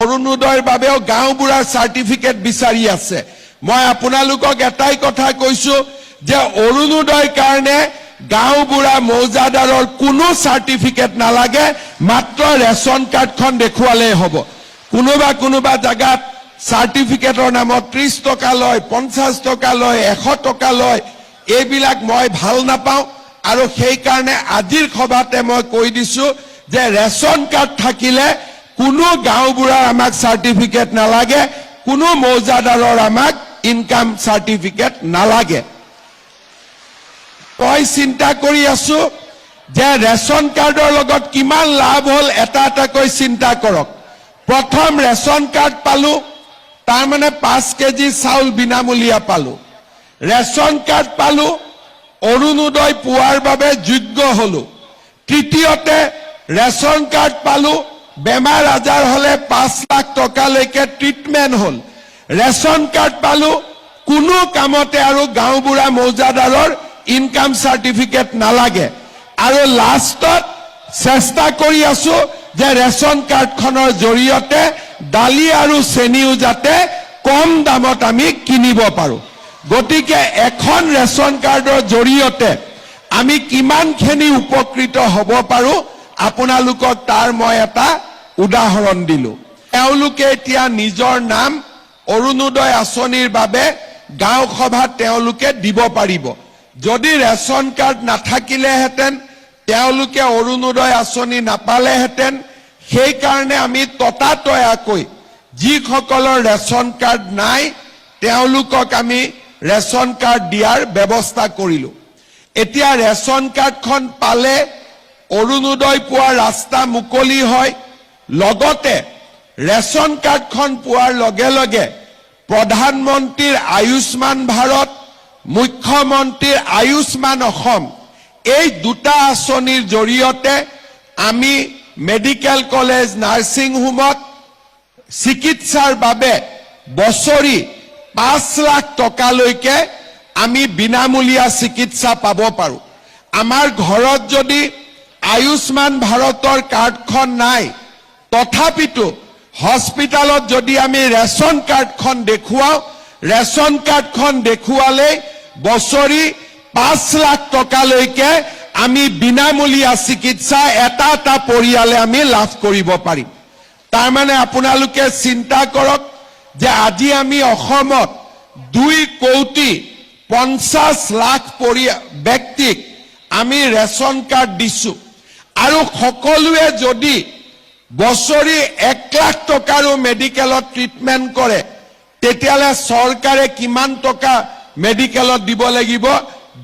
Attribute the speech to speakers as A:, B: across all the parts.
A: অৰুণোদয়ৰ বাবেও গাঁওবুঢ়াৰ চাৰ্টিফিকেট বিচাৰি আছে। মই আপোনালোকক এটাই কথা কৈছো যে অৰুণোদয়ৰ কাৰণে গাঁওবুঢ়া, মৌজাদাৰৰ কোনো চাৰ্টিফিকেট নালাগে, মাত্ৰ ৰেচন কাৰ্ডখন দেখুৱালেই হ'ব। কোনোবা কোনোবা জেগাত চাৰ্টিফিকেটৰ নামত 30 টকা লয়, 50 টকা লয়, 100 টকা লয়। এইবিলাক মই ভাল নাপাওঁ আৰু সেইকাৰণে আজিৰ সভাতে মই কৈ দিছো যে ৰেচন কাৰ্ড থাকিলে কোনো গাঁওবুঢ়াৰ আমাক চাৰ্টিফিকেট নালাগে, কোনো মৌজাদাৰৰ আমাক ইনকাম চাৰ্টিফিকেট নালাগে। মই চিন্তা কৰি আছো যে ৰেচন কাৰ্ডৰ লগত কিমান লাভ হ'ল, এটা এটাকৈ চিন্তা কৰক। প্ৰথম ৰেচন কাৰ্ড পালো, তাৰমানে 5 কেজি চাউল বিনামূলীয়া পালো। ৰেচন কাৰ্ড পালো, অৰুণোদয় পোৱাৰ বাবে যোগ্য হলো। তৃতীয়তে, ৰেচন কাৰ্ড পালো, বেমাৰ আজাৰ হলে 5 লাখ টকালৈকে ট্ৰিটমেণ্ট হ'ল। ৰেচন কাৰ্ড পালো, কোনো কামতে আৰু গাঁওবুঢ়া, মৌজাদাৰৰ ইনকাম চাৰ্টিফিকেট নালাগে। আৰু লাষ্টত চেষ্টা কৰি আছো যে ৰেচন কাৰ্ডখনৰ জৰিয়তে দালি আৰু চেনিও যাতে কম দামত আমি কিনিব পাৰো। গতিকে এখন ৰেচন কাৰ্ডৰ জৰিয়তে আমি কিমানখিনি উপকৃত হ'ব পাৰো, আপোনালোকক তাৰ মই এটা উদাহৰণ দিলো। তেওঁলোকে এতিয়া নিজৰ নাম অৰুণোদয় আঁচনিৰ বাবে গাঁও সভাত তেওঁলোকে দিব পাৰিব। যদি ৰেচন কাৰ্ড নাথাকিলেহেঁতেন, তেওঁলোকে অৰুণোদয় আঁচনি নাপালেহেঁতেন। সেইকাৰণে আমি ততাতৈয়াকৈ যিসকলৰ ৰেচন কাৰ্ড নাই, তেওঁলোকক আমি ৰেচন কাৰ্ড দিয়াৰ ব্যৱস্থা কৰিলো। এতিয়া ৰেচন কাৰ্ডখন পালে অৰুণোদয় পোৱাৰ ৰাস্তা মুকলি হয়। লগতে ৰেচন কাৰ্ডখন পোৱাৰ লগে লগে প্ৰধানমন্ত্ৰীৰ আয়ুষ্মান ভাৰত, মুখ্যমন্ত্ৰীৰ আয়ুষ্মান অসম, এই দুটা আঁচনিৰ জৰিয়তে আমি মেডিকেল কলেজ, নাৰ্ছিং হোমত চিকিৎসাৰ বাবে বছৰি 5 লাখ টকালৈকে আমি বিনামূলীয়া চিকিৎসা পাব পাৰোঁ। আমাৰ ঘৰত যদি আয়ুষ্মান ভাৰতৰ কাৰ্ডখন নাই, তথাপিতো হস্পিটেলত যদি আমি ৰেচন কাৰ্ডখন দেখুৱাওঁ, ৰেচন কাৰ্ডখন দেখুৱালেই বছৰি 5 লাখ টকালৈকে আমি বিনামূলীয়া চিকিৎসা এটা এটা পৰিয়ালে আমি লাভ কৰিব পাৰিম। তাৰমানে আপোনালোকে চিন্তা কৰক যে আজি আমি অসমত 2 কোটি 50 লাখ ব্যক্তিক আমি ৰেচন কাৰ্ড দিছো আৰু সকলোৱে যদি বছৰি 1 লাখ টকাৰো মেডিকেলত ট্ৰিটমেণ্ট কৰে, তেতিয়াহ'লে চৰকাৰে কিমান টকা মেডিকেলত দিব লাগিব?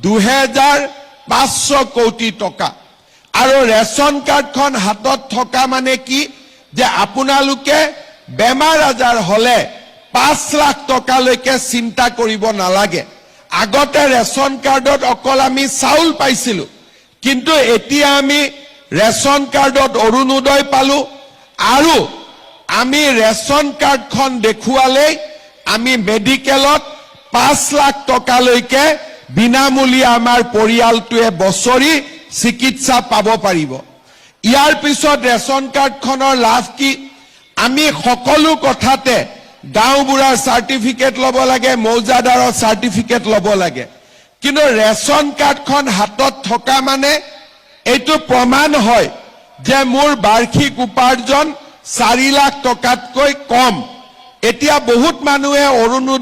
A: 2500 কোটি টকা। আৰু ৰেচন কাৰ্ডখন হাতত থকা মানে কি যে আপোনালোকে বেমাৰ আজাৰ হলে 5 লাখ টকালৈকে চিন্তা কৰিব নালাগে। আগতে ৰেচন কাৰ্ডত অকল আমি চাউল পাইছিলো, কিন্তু এতিয়া আমি ৰেচন কাৰ্ডত অৰুণোদয় পালো আৰু আমি ৰেচন কাৰ্ডখন দেখুৱালেই আমি মেডিকেলত 5 লাখ টকালৈকে বিনামূলীয়া আমাৰ পৰিয়ালটোৱে বছৰি চিকিৎসা পাব পাৰিব। ইয়াৰ পিছত ৰেচন কাৰ্ডখনৰ লাভ কি? আমি সকলো কথাতে গাঁওবুঢ়াৰ চাৰ্টিফিকেট ল'ব লাগে, মৌজাদাৰৰ চাৰ্টিফিকেট ল'ব লাগে। কিন্তু ৰেচন কাৰ্ডখন হাতত থকা মানে এইটো প্ৰমাণ হয় যে মোৰ বাৰ্ষিক উপাৰ্জন 4 লাখ টকাতকৈ কম। এতিয়া বহুত মানুহে অৰুণোদয়